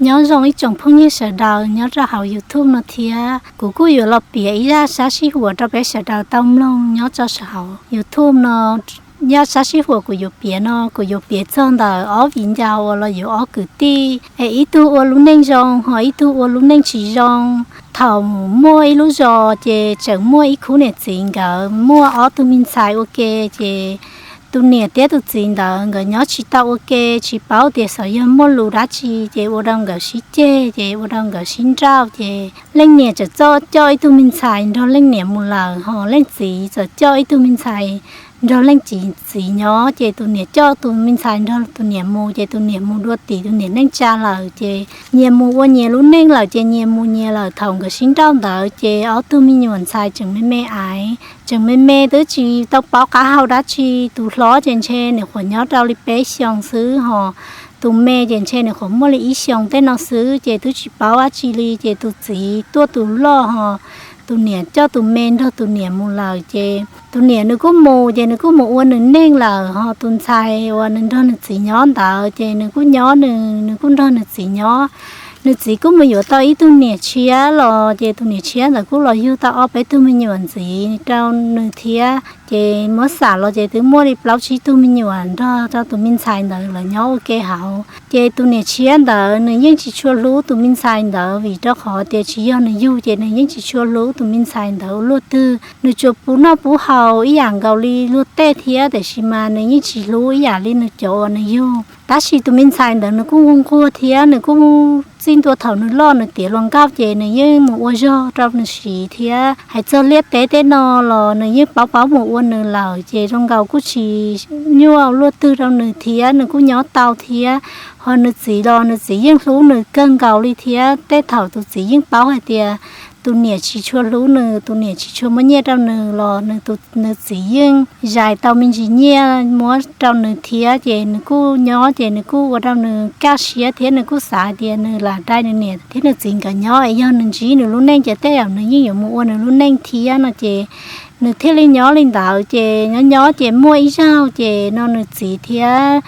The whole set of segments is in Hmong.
Nyob zoo ib tsoom phooj ywg sawv daws nyob rau hauv YouTube no thiab. Kuv kuj yuav los piav ib zaj sab sib huam rau peb sawv daws tau mloog nyob rau hauv YouTube no. Zaj sab sib huam kuv yuav piav no kuv yuav piav txog ntawm ob viv ncaus uas los yuav ob kwv tij, es ib tug ua lub neej zoo ho ib tug ua lub neej tsis zoo. Thaum muaj ib lub zos ces tseem muaj ib khub niam txiv, nkawd muaj ob tug me ntxhais ua ke. Ces tus niam thiab tus txiv ntawd nkawd nyob tsis tau ua ke, tsis paub tias xyov yog muaj lus dab tsi ces ua rau nkawd sib ceg, ces ua rau nkawd sib nrauj. Ces leej niam txawm coj ib tug me ntxhais nrog leej niam mus lawm, ho leej txiv txawm coj ib tug me ntxhais nrog leej txiv, txiv nyob. Ces tus niam coj tus me ntxhais nrog tus niam mus, ces tus niam mus dua tim tus niam neej tsa lawm. Ces nyias mus ua nyias lub neej lawm, ces nyias mus nyias lawm. Thaum nkawd sib nrauj ntawd ces ob tug me nyuam ntxhais tseem me me aiv, tseem me me twb tsis tau paub qab hau dab tsi. Tus hlob ces ntshe nws nyuam qhuav nyob rau li peb xyoos xwb, ho tus me ces ntshe nws nyuam qhuav muaj li ib xyoos tej no xwb, ces twb tsis paub dab tsi li. Ces tus txiv tuaj tus loj, ho tus niam coj tus me nrog tus niam mus lawm. Ces tus niam nws kuj mus, ces nws kuj mus ua nws neej lawm. Ho tus ntxhais uas nws nrog nws txiv nyob ntawd ces nws kuj nyob nws, nws kuj nrog nws txiv nyob. Nws txiv kuj mus yuav tau ib tug niam tshiab los, ces tus niam tshiab ntawd kuj los yug tau ob peb tug me nyuam ntxiv rau nws thiab. Ces muab xam los ces twb muaj li plaub tsib tug me nyuam nrog rau tus me ntxhais ntawd lawv nyob ua ke hauv. Ces tus niam tshiab ntawd nws yeej tsis tshua hlub tus me ntxhais ntawd, vim rau qhov tias tsis yog nws yug, ces nws yeej tsis tshua hlub tus me ntxhais ntawd ua luaj twg. Nws tsuas pub noj pub haus ib yam nkaus li luag tej thiab, tiam sis mas nws yeej tsis hlub ib yam li nws cov uas nws yug. Tab sis tus me ntxhais ntawd nws kuj nquag thiab, nws kuj txij ntua thaum nws loj nws tiav hluas nkauj, ces nws yeej mus ua zog rau nws siv thiab. Hais txog liaj teb tej no los nws yeej paub paub mus ua nws lawm, ces zoo nkaus kuj tsis nyuaj luaj twg rau nws thiab, nws kuj nyob tau thiab. Ho nws txiv los nws txiv yeej hlub nws kawg nkaus li thiab. Tej thaum tus txiv yeej paub hais tias tus niam tsis tshua hlub nws, tus niam tsis tshua muab nyiaj rau nws los nws, nws txiv yeej zais tau me ntsis nyiaj muab rau nws thiab. Ces nws kuj nyob, ces nws kuj ua rau nws kaj siab thiab, nws kuj xav hais tias nws lam dai nws niam thiab nws txiv nkawd nyob, yog nws ntsib nws lub neej ces tej zaum nws yeej yuav mus ua nws lub neej thiab no. Ces nws thiaj li nyob li ntawd. Ces nyob nyob ces muaj ib zaug ces no nws txiv thiab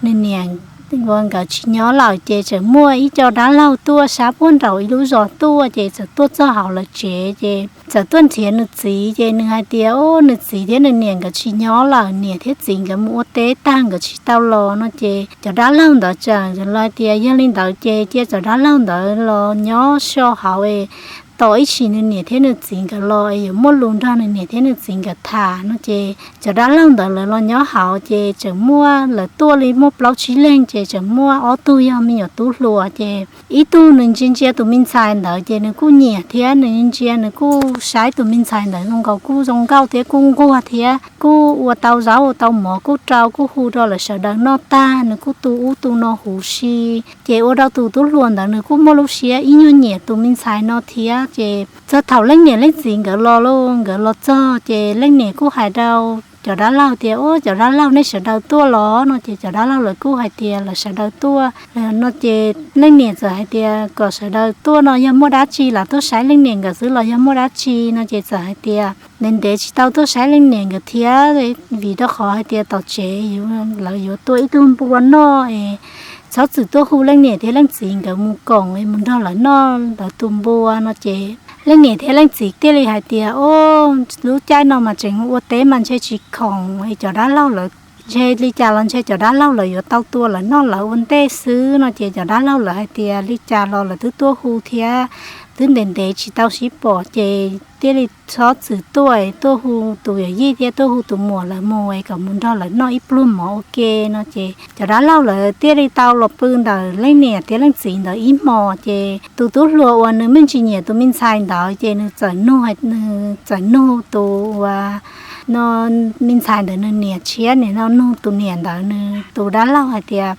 nws niam uas nkawd tsis nyob lawm, ces tseem muaj ib co dab laug tuaj sab puag nraum ib lub zos tuaj, ces txawm tuaj txog hauv lawv tsev, ces txawm tuaj nrhiav nws txiv. Ces nws hais tias, o, nws txiv thiab nws niam nkawd tsis nyob lawm, niam thiab txiv nkawd mus ua teb tag nkawd tsis tau los no. Ces cov dab laug ntawd txawm los hais tias yog li ntawd ces cia cov dab laug ntawd los nyob so hauv es tos ib sim nws niam thiab nws txiv nkawd los es yuav muaj lus nrog nws niam thiab nws txiv nkawd tham no. Ces cov dab laug ntawd lawv los nyob hauv, ces tseem muaj, lawv tuaj li muaj plaub tsib leeg, ces tseem muaj ob tug yog me nyuam tub hluas. Ces ib tug nws ntsia ntsia tus me ntxhais ntawd ces nws kuj nyiam thiab, nws ntsia nws kuj saib tus me ntxhais ntawd zoo nkaus kuj zoo nkauj thiab kuj nquag thiab, kuj ua tau zaub ua tau mov, kuj rau kuj hu rau lawv sawv daws noj tag, nws kuj tu ub tu no huv si. Ces ua rau tus tub hluas ntawd nws kuj muaj lub siab ib nyuag nyiam tus me ntxhais no thiab. Ces txog thaum leej niam leej txiv nkawd los lauj, nkawd los txog ces leej niam kuj hais rau cov dab laug tias, o, cov dab laug nej sawv daws tuaj los no. Ces cov dab laug lawv kuj hais tias lawv sawv daws tuaj no. Ces leej niam txawm hais tias kom sawv daws tuaj no yog muaj dab tsi, lam tuaj saib leej niam nkawd xwb los yog muaj dab tsi no. Ces txawm hais tias ntev ntev tsis tau tuaj saib leej niam nkawd thiab, vim rau qhov hais tias tom tsev lawv yuav tua ib tug npua noj es txhob txwm tuaj hu leej niam thiab leej txiv nkawd mus koom es mus nrog lawv noj lawv tus npua no. Ces leej niam thiab leej txiv thiaj li hais tias, o, lub caij no mas tseem ua teb mas ntshe tsis khoom es cov dab laug lawv, ntshe li cas los ntshe cov dab laug lawv yuav tau tua lawv noj lawv ua ntej xwb no. Ces cov dab laug lawv hais tias li cas los lawv twb tuaj hu thiab, twb ntev ntev tsis tau sib pom, ces thiaj li txhob txwm tuaj, tuaj hu tus yawm yij thiab tuaj hu tus muam lawv mus es kom mus nrog lawv noj ib pluag mov ua ke no. Ces cov dab laug lawv thiaj li tau los pw ntawm leej niam thiab leej txiv ntawd ib hmos. Ces tus tub hluas uas nws me ntsis nyiam tus me ntxhais ntawd ces nws txawm nug, nws txawm nug tus uas no me ntxhais ntawd nws niam tshiab, nim no nug tus niam ntawd nws tus dab laug hais tias,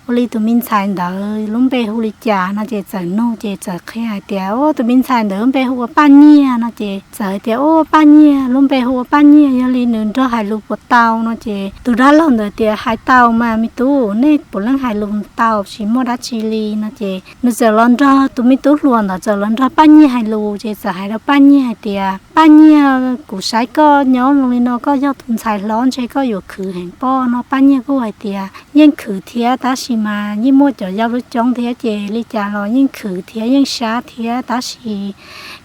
ua li tus me ntxhais ntawd lub npe hu li cas no. Ces txawm nug ces txawm qhia hais tias, o, tus me ntxhais ntawd lub npe hu ua Paj Nyiag no. Ces txawm hais tias, o, Paj Nyiag, lub npe hu ua Paj Nyiag yog li nws nrog hais lus puas tau no. Ces tus dab laug ntawd tias, hais tau mas me tub, nej puav leej hais lus tau tsis muaj dab tsi li no. Ces nws txawm los nrog tus me tub hluas ntawd txawm los nrog Paj Nyiag hais lus, ces txawm hais rau Paj Nyiag hais tias, Paj Nyiag, kuv saib koj nyob zoo li no koj yog tus ntxhais hlob ntshe koj yuav khwv heev pob no. Paj Nyiag kuj hais tias yeej khwv thiab tab sis mas yeej muaj cov yau lub coob thiab ces li cas los yeej khwv thiab yeej sab thiab tab sis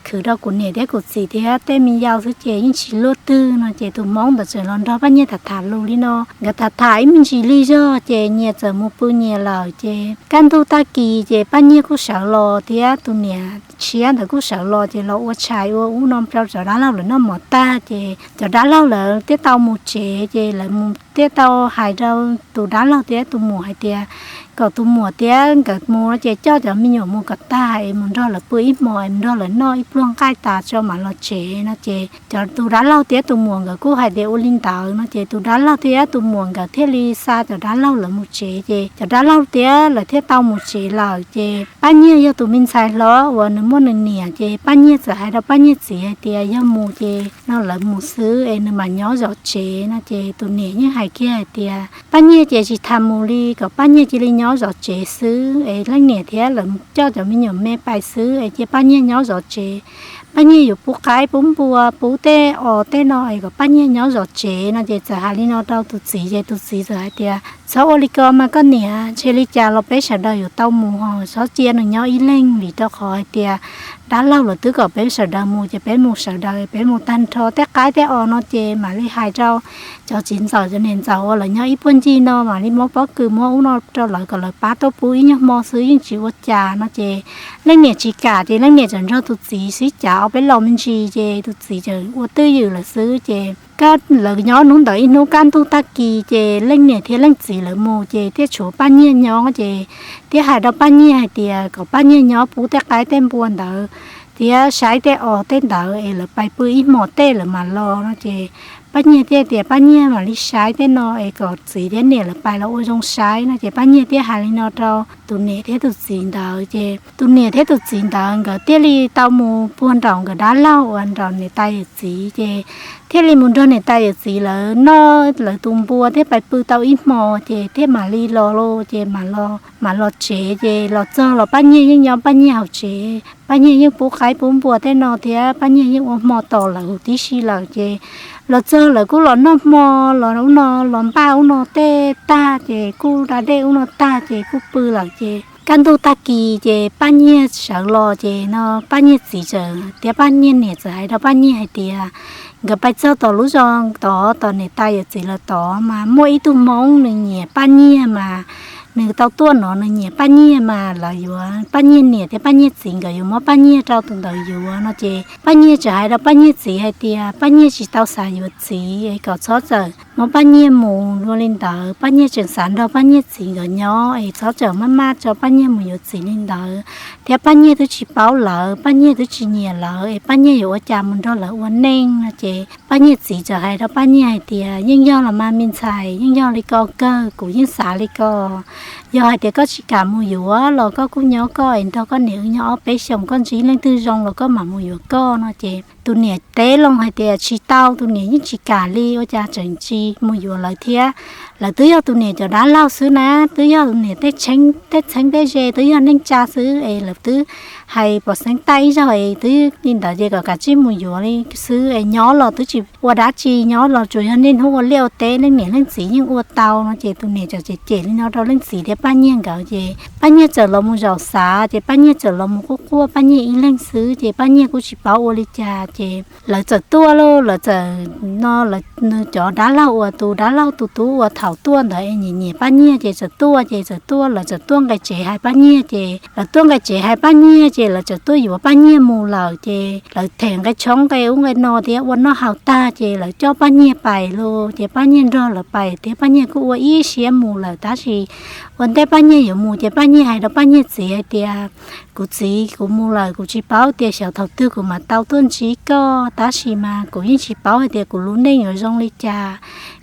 khwv rau kuv niam thiab kuv txiv thiab tej me yau xwb ces yeej tsis luaj twg no. Ces tus hmoob ntawd txawm los nrog Paj Nyiag tham tham lus li no. Nkawd tham tham ib me ntsis lig zog ces nyias txawm mus pw nyias lawm. Ces kaj ntug tag kis ces Paj Nyiag kuj sawv los thiab tus niam tshiab ntawd kuj sawv los ces los ua tshais ua ub no rau cov dab laug lawv noj mov tag ces cov dab laug lawv thiaj tau mus tsev. Ces lawv mus thiaj tau hais rau tus dab laug thiab tus muam hais tias kom tus muam thiab nkawd mus no ces coj cov me nyuam mus kom tag es mus nrog lawv pw ib hmos es mus nrog lawv noj ib pluag nqaij tas tso mam los tsev no. Ces cov tus dab laug thiab tus muam nkawd kuj hais tias ua li ntawd no. Ces tus dab laug thiab tus muam nkawd thiaj li xa cov dab laug lawv mus tsev. Ces cov dab laug thiab lawv thiaj tau mus tsev lawm. Ces Paj Nyiag yog tus me ntxhais hlob uas nws muaj nws niam, ces Paj Nyiag txawm hais rau Paj Nyiag txiv hais tias yog mus ces no lawv mus xwb es nws mam nyob zov tsev no. Ces tus niam yeej hais kiag hais tias Paj Nyiag ces tsis tham mus li, kom Paj Nyiag cia li nyob zov tsev xwb es leej niam thiab lawv coj cov me nyuam me pais xwb es cia Paj Nyiag nyob zov tsev. Paj Nyiag yuav pub qaib pub npua pub tej os tej no es kom Paj Nyiag nyob zov tsev no. Ces txawm hais li no rau tus txiv ces tus txiv txawm hais tias txhob ua li ko mas koj niam, ntshe li cas los peb sawv daws yuav tau mus ho txhob cia nws nyob ib leeg vim rau qhov hais tias dab laug lawv twb kom peb sawv daws mus ces peb mus sawv daws, peb mus tag nrho tej qaib tej os no ces mam li hais rau cov txiv ntxawm cov niam ntxawm uas lawv nyob ib puag ncig no mam li muab pob kws muab ub no rau lawv kom lawv pab tuaj pub ib nyuag hmo xwb yeej tsis ua cas no. Ces leej niam tsis kam ces leej niam txawm nrog tus txiv sib cav ob peb los me ntsis ces tus txiv txawm ua twj ywm lawm xwb. Ces lawv nyob hnub ntawd ib hnub kaj ntug tag kis ces leej niam thiab leej txiv lawv mus ces thiaj tshuav Paj Nyiag nyob. Ces thiaj hais rau Paj Nyiag hais tias kom Paj Nyiag nyob pub tej qaib tej npua ntawd thiab saib tej os tej ntawd es lawv pais pw ib hmos tej lawv mam los no. Ces Paj Nyiag thiaj tias Paj Nyiag mam li saib tej no es kom txiv thiab niam lawv pais los ua zoo saib no. Ces Paj Nyiag thiaj hais li no rau tus niam thiab tus txiv ntawd. Ces tus niam thiab tus txiv ntawd nkawd thiaj li tau mus puag nraum nkawd dab laug uas nraum niam tais yawm txiv. Ces thiaj li mus nrog niam tais yawm txiv lawv noj lawv tus npua thiab pais pw tau ib hmo ces thiaj mam li los los ces mam los tsev. Ces los txog los Paj Nyiag yeej nyob Paj Nyiag hauv tsev, Paj Nyiag yeej pub qaib pub npua tej no thiab Paj Nyiag yeej ua hmo tos lawv huv tib si lawm. Ces los txog lawv kuj los noj hmo, los ub no, los npaj ub no tej tag ces kuj da dej ub no tag ces kuj pw lawm. Ces kaj ntug tag kis ces Paj Nyiag sawv los ces no Paj Nyiag txiv txawm thiab Paj Nyiag niam txawm hais rau Paj Nyiag hais tias nkawd pais txog tom lub zos tod, tom niam tais yawm txiv lawv tod mas muaj ib tug hmoob nws nyiam Paj Nyiag mas nws tau tuaj no nws nyiam Paj Nyiag mas lawv yuav, Paj Nyiag niam thiab Paj Nyiag txiv nkawd yuav muab Paj Nyiag rau tus ntawd yuav no. Ces Paj Nyiag txawm hais rau Paj Nyiag txiv hais tias Paj Nyiag tsis tau xav yuav txiv es kom txhob txawm muab Paj Nyiag mus ua li ntawd, Paj Nyiag tseem xav nrog Paj Nyiag txiv nkawd nyob es txhob txawm maj maj tso Paj Nyiag mus yuav txiv li ntawd, thiab Paj Nyiag twb tsis paub lawv, Paj Nyiag twb tsis nyiam lawv es Paj Nyiag yuav ua cas mus nrog lawv ua neej no. Ces Paj Nyiag txiv txawm hais rau Paj Nyiag hais tias yeej yog los mas me ntxhais, yeej yog li ko kawg, kuv yeej xav li ko. Yog hais tias koj tsis kam mus yuav los koj kuj nyob koj es nrog koj niam wb nyob ob peb xyoos, koj ntsib leej twg zoo los koj mam mus yuav koj no. Ces tus niam teb loo hais tias tsis tau, tus niam yeej tsis kam li, ua cas tseem tsis mus yuav lawv thiab. Lawv twb yog tus niam cov dab laug xwb na, twb yog tus niam tej txheeb tej ze, twb yog neej tsa xwb es lawv twb hais pom xeeb taij ib zaug es twb li ntawd ces kom kav tsij mus yuav li xwb es nyob los twb tsis ua dab tsi, nyob los tsuas yog niaj hnub ua liaj ua teb, leej niam leej txiv yeej ua tau no. Ces tus niam txawm cem cem li no rau leej txiv thiab Paj Nyiag nkawd ces Paj Nyiag txawm los mus zaum xav ces Paj Nyiag txawm los mus quaj quaj Paj Nyiag ib leeg xwb ces Paj Nyiag kuj tsis paub ua li cas. Ces lawv txawm tuaj lauj, lawv txawm no, nws cov dab laug uas tus dab laug tus tub uas thaum tuaj ntawd es nyiam nyiam Paj Nyiag ces txawm tuaj, ces txawm tuaj, lawv txawm tuaj nqe tsev hais Paj Nyiag ces lawv tuaj nqe tsev hais Paj Nyiag ces lawv txawm tuaj yuav Paj Nyiag mus lawm. Ces lawv them nqe tshoob nqe ub nqe no thiab ua noj haus tag ces lawv coj Paj Nyiag pais lauj, ces Paj Nyiag nrog lawv pais thiab Paj Nyiag kuj ua ib siab mus lawm. Tab sis ua ntej Paj Nyiag yuav mus ces Paj Nyiag hais rau Paj Nyiag txiv hais tias kuv txiv, kuv mus lawm kuv tsis paub tias xyov thaum twg kuv mam tau tuaj ntsib koj, tab sis mas kuv yeej tsis paub hais tias kuv lub neej yuav zoo li cas.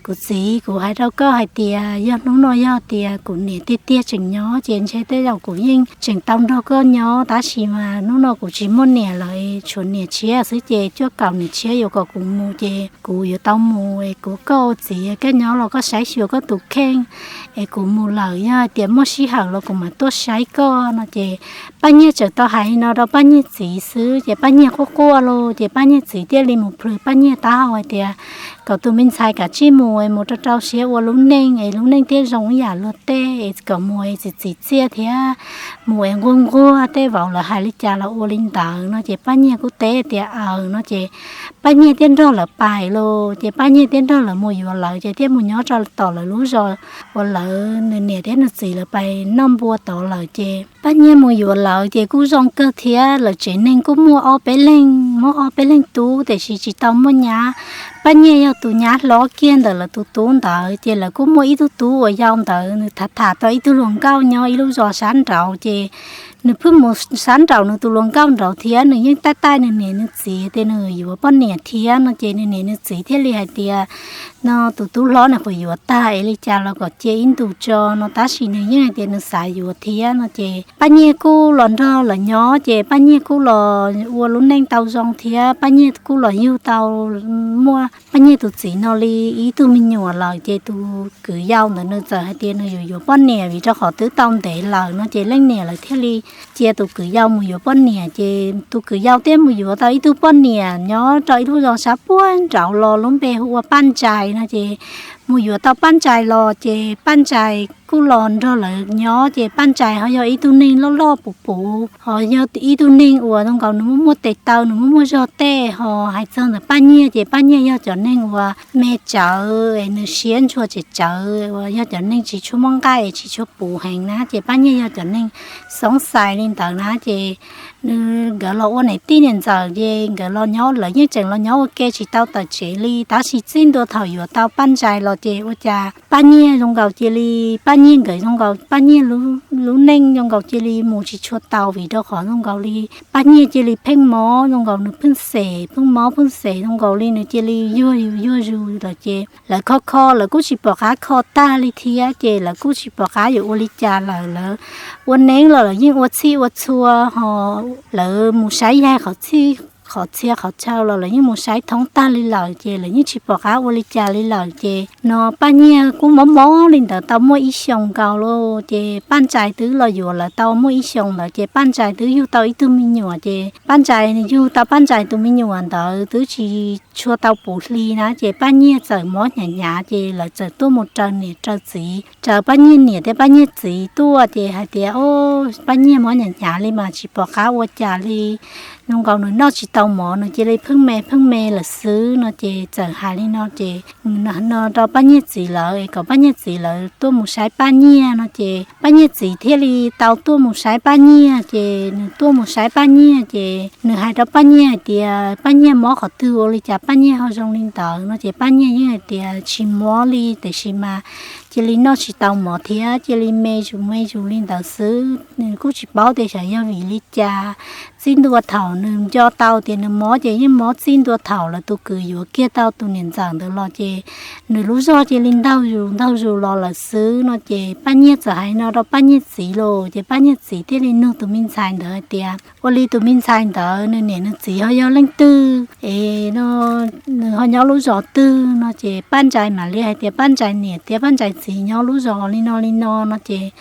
Kuv txiv, kuv hais rau koj hais tias yog hnub no yog tias kuv niam tiag tiag tseem nyob ces ntshe tej zaum kuv yeej tseem tau nrog koj nyob, tab sis mas hnub no kuv tsis muaj niam lawm, tshuav niam tshiab xwb ces cuaj kaum niam tshiab yuav kom kuv mus ces kuv yuav tau mus es kuv koj ua txiv koj nyob los koj saib xyuas koj tus kheej es kuv mus lawm yog hais tias muaj sij hawm los kuv mam tuaj saib koj no ces Paj Nyiag txawm tau hais li no rau Paj Nyiag txiv xwb ces Paj Nyiag quaj quaj los ces Paj Nyiag txiv thiaj li mus plhws Paj Nyiag taub hau hais tias kom tus me ntxhais kav tsij mus es mus rau rau siab ua lub neej es lub neej thiaj zoo ib yam luag tej es kom mus es txiv txiv txiaj thiab mus es nquag nquag tej vauv lawv hais li cas los ua li ntawd no ces Paj Nyiag kuj teb tias aws no ces Paj Nyiag thiaj nrog lawv pais los ces Paj Nyiag thiaj nrog lawv mus yuav lawv ces thiaj mus nyob rau tom lawv lub zos uas lawv nws niam thiab nws txiv lawv pais noj npua tod lawm ces Paj Nyiag mus yuav lawv ces kuj zoo kawg thiab lawv tsev neeg kuj muaj ob peb leeg, muaj ob peb leeg tub tiam sis tsis tau muaj nyab. Paj Nyiag yog tus nyab hlob kiag ntawm lawv tus tub ntawd ces lawv kuj muaj ib tug tub uas yau ntawd nws tham tham tau ib tug hluas nkauj nyob ib lub zos sab nraud ces nws pheej mus sab nraum nws tus hluas nkauj nraud thiab nws yeej taij taij nws niam nws txiv tias nws yuav poj niam thiab no ces nws niam nws txiv thiaj li hais tias no tus tub hlob nws puas yuav tag es li cas los kom cia ib ntus tso no tab sis nws yeej hais tias nws xav yuav thiab no ces Paj Nyiag kuj los nrog lawv nyob ces Paj Nyiag kuj los ua lub neej tau zoo thiab Paj Nyiag kuj los yug tau muaj Paj Nyiag tus txiv no li ib tug me nyuam lawm ces tus kwv yau ntawd nws txawm hais tias nws yuav yuav poj niam vim rau qhov twb tau ntev lawm no ces leej niam lawv thiaj li cia tus kwv yau mus yuav poj niam ces tus kwv yau thiaj mus yuav tau ib tug poj niam nyob rau ib lub zos sab puag nraud los lub npe hu ua Paj Ntsais no ces mus yuav tau Paj Ntsais los ces Paj Ntsais kuj los nrog lawv nyob ces Paj Ntsais ho yog ib tug neeg loj loj puv puv ho yog ib tug neeg uas zoo nkaus nws muaj muaj tes taw nws muaj muaj zog tej ho hais txog ntawm Paj Nyiag ces Paj Nyiag yog cov neeg uas me tsawv es nws siab ntshua tsem tsawv uas yog cov neeg tsis tshua muaj nqaij es tsis tshua puv heev na ces Paj Nyiag yog cov neeg xoob xais li ntawd na ces nws nkawd los ua niam tij niam ntxawm ces nkawd los nyob lawv yeej tseem los nyob ua ke tsis tau tawm tsev li tab sis txij ntua thaum yuav tau Paj Ntsais los ces ua cas Paj Nyiag zoo nkaus cia li, Paj Nyiag nkawd zoo nkaus Paj Nyiag lub neej zoo nkaus cia li mus tsis tshua tau vim rau qhov zoo nkaus li Paj Nyiag cia li pheej mob zoo nkaus nws pheej xes pheej mob pheej xes zoo nkaus li nws cia li yuag zus yuag zus lawm ces lawv kho kho lawv kuj tsis pom qab kho tag li thiab ces lawv kuj tsis pom qab yuav ua li cas lawm. Lawv ua neeb los lawv yeej ua txhij ua txhua ho lawv mus saib yaig qhov txhij qhov txhia qhov chaw los lawv yeej mus saib thoob tag li lawm ces lawv yeej tsis pom qab ua li cas li lawm ces no Paj Nyiag kuj mob mob li ntawd tau muaj ib xyoos nkaus lauj ces Paj Ntsais twb los yuav lawv tau muaj ib xyoos ntawd ces Paj Ntsais twb yug tau ib tug me nyuam ces Paj Ntsais yug tau Paj Ntsais tus me nyuam ntawd twb tsis tshua tau puv hli na ces Paj Nyiag txawm mob hnyav hnyav ces lawv txawm tuaj mus raws niam raws txiv, raws Paj Nyiag niam thiab Paj Nyiag txiv tuaj ces hais tias o Paj Nyiag mob hnyav hnyav li mas tsis pom qab ua cas li zoo nkaus nws noj tsis tau mov nws cia li pheej me pheej me lawm xwb no ces txawm hais li no ces no rau Paj Nyiag txiv lawv es kom Paj Nyiag txiv lawv tuaj mus saib Paj Nyiag no ces Paj Nyiag txiv thiaj li tau tuaj mus saib Paj Nyiag ces nws tuaj mus saib Paj Nyiag ces nws hais rau Paj Nyiag hais tias Paj Nyiag mob qhov twg ua li cas Paj Nyiag ho zoo li ntawd no ces Paj Nyiag yeej hais tias tsis mob li tiam sis mas cia li noj tsis tau mov thiab cia li me zus me zus li ntawd xwb nws kuj tsis paub tias xyov yog vim li cas txij ntua thaum nws nco tau tias nws mob ces yeej mob txij ntua thaum lawv tus kwv yuav kiag tau tus niam ntxawm ntawd los ces nws lub zog cia li ntaug zus ntaug zus los lawm xwb no ces Paj Nyiag txawm hais no rau Paj Nyiag txiv los ces Paj Nyiag txiv thiaj li nug tus me ntxhais ntawd hais tias ua li tus me ntxhais ntawd nws niam nws txiv ho yog leej twg es nws ho nyob lub zos twg no ces Paj Ntsais mam li hais tias Paj Ntsais niam thiab Paj Ntsais txiv nyob lub zos li no li no no ces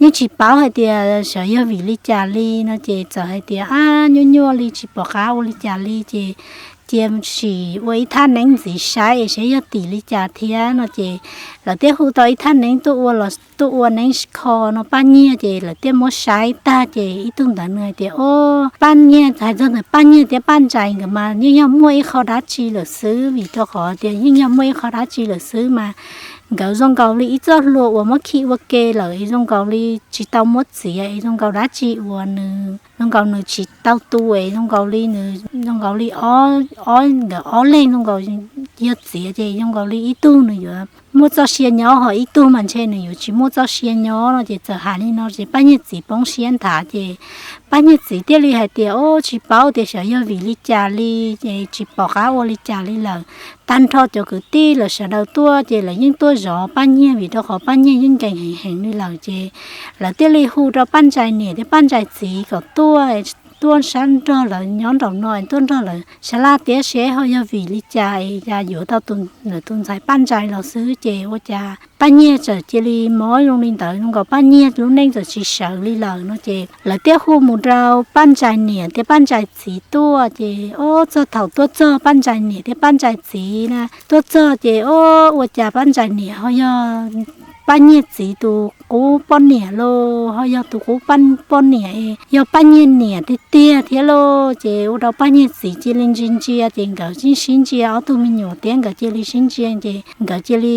yeej tsis paub hais tias xyov yog vim li cas li no ces txawm hais tias ab nyuaj nyuaj li tsis pom qab ua li cas li ces cia sim ua ib thaj neeb ntxiv saib es saib yog tim li cas thiab no ces lawv thiaj hu tau ib thaj neeb tuaj ua los tuaj ua neeb kho no Paj Nyiag ces lawv thiaj muab saib tag ces ib tug ntawd nws hais tias o Paj Nyiag hais txog ntawm Paj Nyiag thiab Paj Ntsais nkawd mas yeej yog muaj ib qho dab tsi lawm xwb vim rau qhov tias yeej yog muaj ib qho dab tsi lawm xwb mas nkawd zoo nkaus li ib txoj hlua uas muab khi ua ke lawm es zoo nkaus li tsis tau muab txiav es zoo nkaus dab tsi uas nws zoo nkaus nws tsis tau tu es zoo nkaus li nws zoo nkaus li ob nkawd ob leeg zoo nkaus yog txiv ces zoo nkaus li ib tug nws yuav muaj txoj sia nyob, ho ib tug mas ntshe nws yuav tsis muaj txoj sia nyob no ces txawm hais li no ces Paj Nyiag txiv poob siab nthav ces Paj Nyiag txiv thiaj li hais tias, Au, tsis paub tias xyov yog vim li cas li ces tsis pom qab ua li cas li lawm. Tag nrho cov kwv tij lawv sawv daws tuaj ces lawv yeej tuaj zov Paj Nyiag vim rau qhov Paj Nyiag yeej nkees heev heev li lawm ces lawv thiaj li hu rau Paj Ntsais niam thiab Paj Ntsais txiv kom tuaj, tuaj sab nrog lawv nyob nraum no, tuaj nrog lawv sab laj tiab seb ho yog vim li cas es yuav tau tus, lawv tus ntxhais Paj Ntsais los xwb ces ua cas Paj Nyiag txawm cia li mob zoo li ntawd, zoo nkaus Paj Nyiag lub neej txawm tsis sawv li lawm no ces lawv thiaj hu mus rau Paj Ntsais niam thiab Paj Ntsais txiv tuaj ces, o, txog thaum tuaj txog Paj Ntsais niam thiab Paj Ntsais txiv na tuaj txog ces, o, ua cas Paj Ntsais niam ho yog Paj Nyiag txiv tus qub poj niam lauj, ho yog tus qub poj niam, yog Paj Nyiag niam tiag tiag thiab lauj. Ces ua rau Paj Nyiag txiv cia li ntsia ntsia ces nkawd yeej sib ntsia ob tug me nyuam thiab nkawd cia li sib ntsia ces nkawd cia li,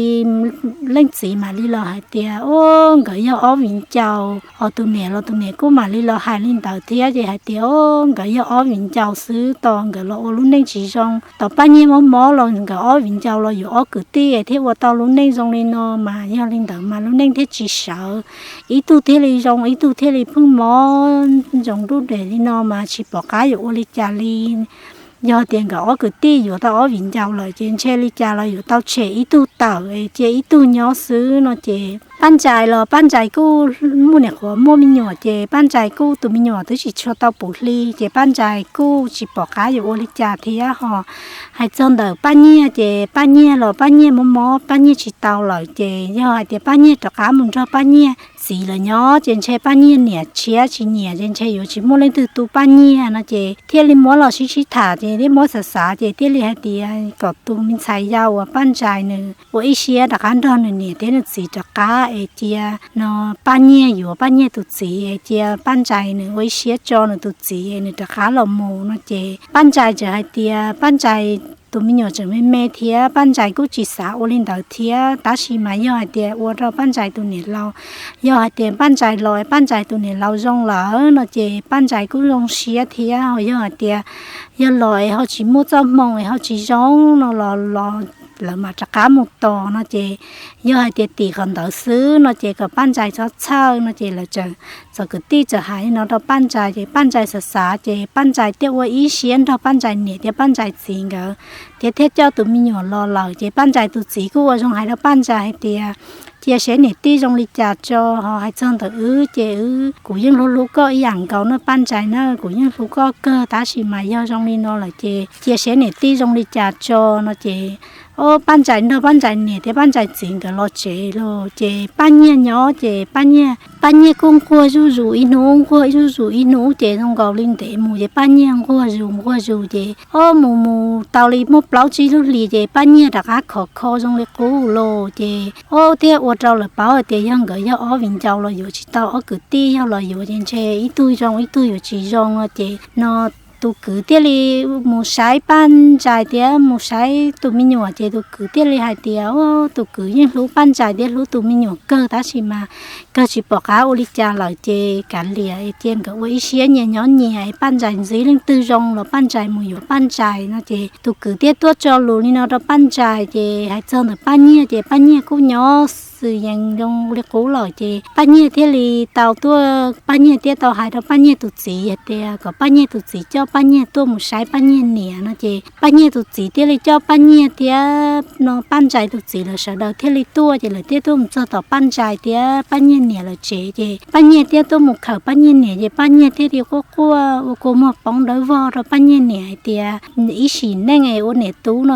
leej txiv mam li los hais tias, o, nkawd yog ob viv ncaus. Ho tus niam los tus niam kuj mam li los hais li ntawd thiab ces hais tias, o, nkawd yog ob viv ncaus xwb, tos nkawd los ua lub neej tsis zoo, tos Paj Nyiag mob mob los nkawd ob viv ncaus los yuav ob kwv tij thiaj ua tau lub neej zoo li no mas, yog li ntawd mas lub neej thiaj tsis sawv, ib tug thiaj li zoo ib tug thiaj li pheej mob ntsoov nruj nres li no mas tsis pom qab yuav ua li cas li. Yog tias nkawd ob kwv tij yuav tau ob viv ncaus lawm ces ntshe li cas los yuav tau tshem ib tug tawm cia ib tug nyob xwb no ces Paj Ntsais los Paj Ntsais kuj muaj niam qhuav muaj me nyuam ces Paj Ntsais kuj tus me nyuam twb tsis tshua tau puv hli ces Paj Ntsais kuj tsis pom qab yuav ua li cas thiab ho. Hais txog ntawm Paj Nyiag ces Paj Nyiag los Paj Nyiag mob mob Paj Nyiag tsis tau lawm ces yog hais tias Paj Nyiag rov qab mus nrog Paj Nyiag txiv lawv nyob ces ntshe Paj Nyiag niam tshiab tsis nyiam ces ntshe yuav tsis muaj leej twg tu Paj Nyiag no ces thiaj li muab los sib sib tham ces thiaj muab xav xav ces thiaj li hais tias kom tus me ntxhais yau uas Paj Ntsais nws ua ib siab rov qab nrog nws niam thiab nws txiv rov qab es cia no Paj Nyiag yuav Paj Nyiag tus txiv es cia Paj Ntsais nws ua ib siab tso nws tus txiv es nws rov qab los mus no ces Paj Ntsais tseem hais tias Paj Ntsais tus me nyuam tseem me me thiab Paj Ntsais kuj tsis xav ua li ntawd thiab tab sis mas yog hais tias ua rau Paj Ntsais tus niam laus, yog hais tias Paj Ntsais los es Paj Ntsais tus niam laus zoo lawm no ces Paj Ntsais kuj zoo siab thiab ho yog hais tias yog los es ho tsis muaj txoj hmoo es ho tsis zoo no los los lawv mam rov qab mus tos no ces yog hais tias tim qhov ntawd xwb no ces kom Paj Ntsais txhob txhawj no ces lawv txawm, txawm kwv tij txawm hais li no rau Paj Ntsais ces Paj Ntsais xav xav ces Paj Ntsais thiaj ua ib siab nrog Paj Ntsais niam thiab Paj Ntsais txiv nkawd thiab thiaj coj tus me nyuam los lawm ces Paj Ntsais tus txiv kuj ua zoo hais rau Paj Ntsais hais tias cia seb niam tij zoo li cas tso ho hais txog ntawm wb ces wb, kuv yeej hlub hlub koj ib yam nkaus no Paj Ntsais na, kuv yeej hlub koj kawg tab sis mas yog zoo li no lawm ces cia seb niam tij zoo li cas tso no ces o Paj Ntsais nrog Paj Ntsais niam thiab Paj Ntsais txiv nkawd los tsev los ces Paj Nyiag nyob ces Paj Nyiag, Paj Nyiag kuj nquag zuj zus ib hnub nquag zuj zus ib hnub ces zoo nkaus li ntev mus ces Paj Nyiag nquag zus nquag zus ces o mus mus tau li muaj plaub tsib lub hlis ces Paj Nyiag rov qab khov kho zoo li qub los ces o thiaj ua rau lawv paub hais tias yog nkawd yog ob viv ncaus los yuav tsis tau ob kwv tij, yog los yuav ces ntshe ib tug zoo ib tug yuav tsis zoo no ces no tus kwv thiaj li mus saib Paj Ntsais thiab mus saib tus me nyuam ces tus kwv thiaj li hais tias o tus kwv yeej hlub Paj Ntsais thiab hlub tus me nyuam kawg tab sis mas kawg tsis pom qab ua li cas lawm ces kav liam cia nkawd ua ib siab nyias nyob nyias es Paj Ntsais ntxim leej twg zoo los Paj Ntsais mus yuav Paj Ntsais no ces tus kwv thiaj tuaj tso lus li no rau Paj Ntsais ces hais txog ntawm Paj Nyiag ces Paj Nyiag kuj nyob xwm yees zoo li qub lawm ces Paj Nyiag thiaj li tau tuaj, Paj Nyiag thiaj tau hais rau Paj Nyiag tus txiv hais tias kom Paj Nyiag tus txiv coj Paj Nyiag tuaj mus saib Paj Nyiag niam no ces Paj Nyiag tus txiv thiaj li coj Paj Nyiag thiab no Paj Ntsais tus txiv lawv sawv daws thiaj li tuaj ces lawv thiaj tuaj mus txog tom Paj Ntsais thiab Paj Nyiag niam lawv tsev ces Paj Nyiag thiaj tuaj mus khawm Paj Nyiag niam ces Paj Nyiag thiaj li quaj quaj ua kua muag poob dawb vog rau Paj Nyiag niam hais tias ib sim neej es ua niam tub no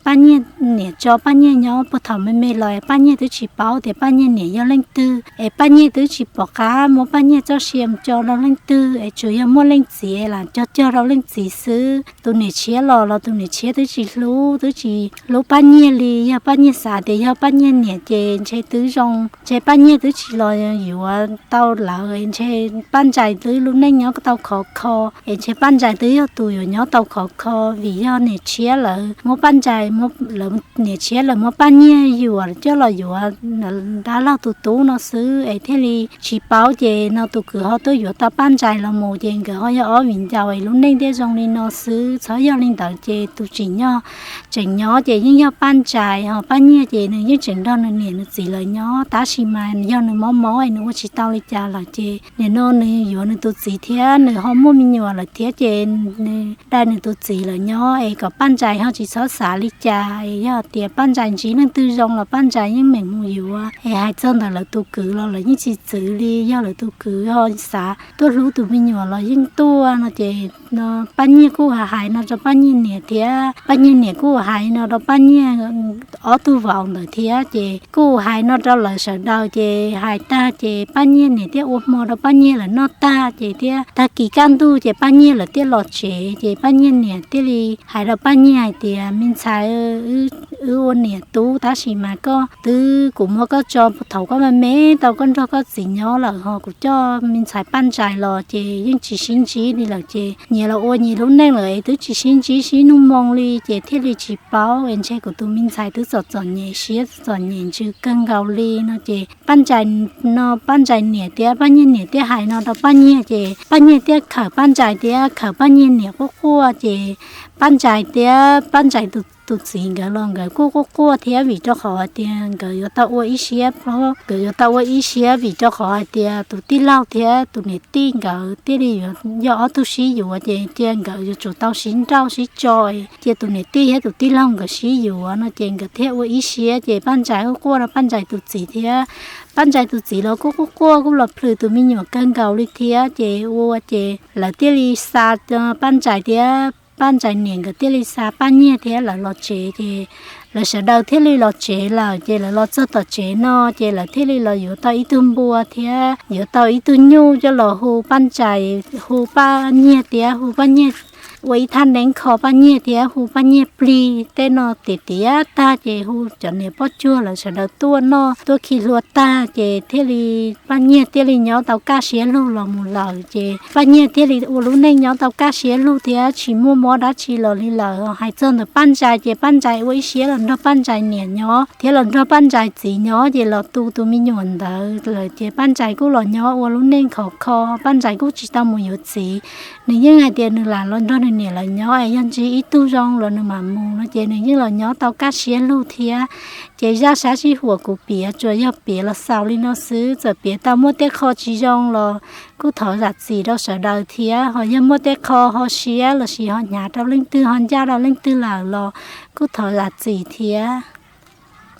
Paj Nyiag niam tso Paj Nyiag nyob puag thaum me me los Paj Nyiag twb tsis paub tias Paj Nyiag niam yog leej twg es Paj Nyiag twb tsis pom qab muab Paj Nyiag txoj sia mus tso rau leej twg es tsuas yog muaj leej txiv lam cog cog rau leej txiv xwb. Tus niam tshiab los los tus niam tshiab twb tsis hlub, twb tsis hlub Paj Nyiag li. Yog Paj Nyiag xav tias yog Paj Nyiag niam ces ntshe twb zoo, ntshe Paj Nyiag twb tsis los yuav tau lawv, ntshe Paj Ntsais twb lub neej nyob tau khov kho es ntshe Paj Ntsais twb yog tus yuav nyob tau khov kho vim yog niam tshiab lawv muab Paj Ntsais, lawv niam tshiab lawv muab Paj Nyiag yuam coj los yuav dab laug tus tub no xwb es thiaj li tsis paub ces no tus kwv ho tuaj yuav tau Paj Ntsais los mus ces nkawd ho yog ob viv ncaus es neej thiaj zoo li no xwb. Txhob yog li ntawd ces tus tsim nyog tseem nyob ces yeej yog Paj Ntsais, ho Paj Nyiag ces nws yeej tseem nrog nws niam nws txiv lawv nyob, tab sis mas yog nws mob mob es nws ua tsis tau li cas lawm ces nim no nws yuav nws tus txiv thiab nws ho muaj me nyuam lawm thiab ces nws dai nws tus txiv lawm nyob es kom Paj Ntsais ho tsis txhob xav li cas. Es yog tias Paj Ntsais ntsib leej twg zoo los Paj Ntsais yeej meem mus yuav. Es hais txog ntawm lawv tus kwv los lawv yeej tsis txwv li, yog lawv tus kwv ho xav tuaj hlub tus me nyuam los yeej tuaj no ces Paj Nyiag kuj hais no rau Paj Nyiag niam thiab Paj Nyiag niam kuj hais no rau Paj Nyiag ob tug vauv ntawd thiab ces kuj hais no rau lawv sawv daws ces hais tag ces Paj Nyiag niam thiaj ua hmo rau Paj Nyiag lawv noj tag ces thiab tag kis kaj ntug ces Paj Nyiag lawv thiaj los tsev ces Paj Nyiag niam thiaj li hais rau Paj Nyiag hais tias, Me ntxhais, wb ua niam tub tab sis mas koj twb, kuv muab koj tso thaum koj me me tau koj nrog koj txiv nyob lawm, ho kuv coj me ntxhais Paj Ntsais los ces yeej tsis sib ntsib li lawm ces nyias los ua nyias lub neej lawm es twb tsis sib ntsib sib nug moo li ces thiaj li tsis paub es ntshe kuv tus me ntxhais twb txom txom nyem siab txom nyem ntsws kawg nkaus li no ces Paj Ntsais no Paj Ntsais niam thiab Paj Nyiag niam thiaj hais no rau Paj Nyiag ces Paj Nyiag thiaj khawm Paj Ntsais thiab khawm Paj Nyiag niam quaj quaj ces Paj Ntsais thiab Paj Ntsais tus txiv nkawd los nkawd kuj quaj quaj thiab vim rau qhov hais tias nkawd yuav tau ua ib siab, nkawd yuav tau ua ib siab vim rau qhov hais tias tus tij laug thiab tus niam tij nkawd thiaj li yog ob tug sib yuav ces cia nkawd yuav tsum tau sib nrauj sib tso, cia tus niam tij thiab tus tij laug nkawd sib yuav no ces nkawd thiaj ua ib siab ces Paj Ntsais kuj quaj rau Paj Ntsais tus txiv thiab Paj Ntsais tus txiv los kuj quaj quaj kuj los plhws tus me nyuam kawg nkaus li thiab ces ua ces lawv thiaj li xa Paj Ntsais thiab Paj Ntsais niam nkawd thiaj li xa Paj Nyiag thiab lawv los tsev ces lawv sawv daws thiaj li los tsev lawm ces lawv los txog tom tsev no ces lawv thiaj li los yuav tau ib tug npua thiab yuav tau ib tug nyuj coj los hu Paj Ntsais, hu Paj Nyiag thiab hu Paj Nyiag ua ib thaj neeb kho Paj Nyiag thiab hu Paj Nyiag plig tej no tiav tiav tag ces hu cov niam poj cuag lawv sawv daws tuaj noj tuaj khi hlua tag ces thiaj li Paj Nyiag thiaj li nyob tau kaj siab lug los mus lawm ces Paj Nyiag thiaj li ua lub neej nyob tau kaj siab lug thiab tsis muaj mob dab tsi los li lawm. Hais txog ntawm Paj Ntsais ces Paj Ntsais ua ib siab los nrog Paj Ntsais niam nyob thiab los nrog Paj Ntsais txiv nyob ces los tu tus me nyuam ntawd lawm ces Paj Ntsais kuj los nyob ua lub neej khov kho, Paj Ntsais kuj tsis tau mus yuav txiv. Nws yeej hais tias nws lam los nrog nws niam lawv nyob es yog ntsib ib tug zoo los nws mam mus no ces nws yeej los nyob tau kaj siab lug thiab. Ces zaj sab sij huam kuv piav tsuas yog piav los xaus li no xwb, txawm piav tau muaj tej qho tsis zoo los kuj thov zam txim rau sawv daws thiab, ho yog muaj tej qho ho siab lossis ho hnyav rau leej twg ho ncaj rau leej twg lawm los kuj thov zam txim thiab.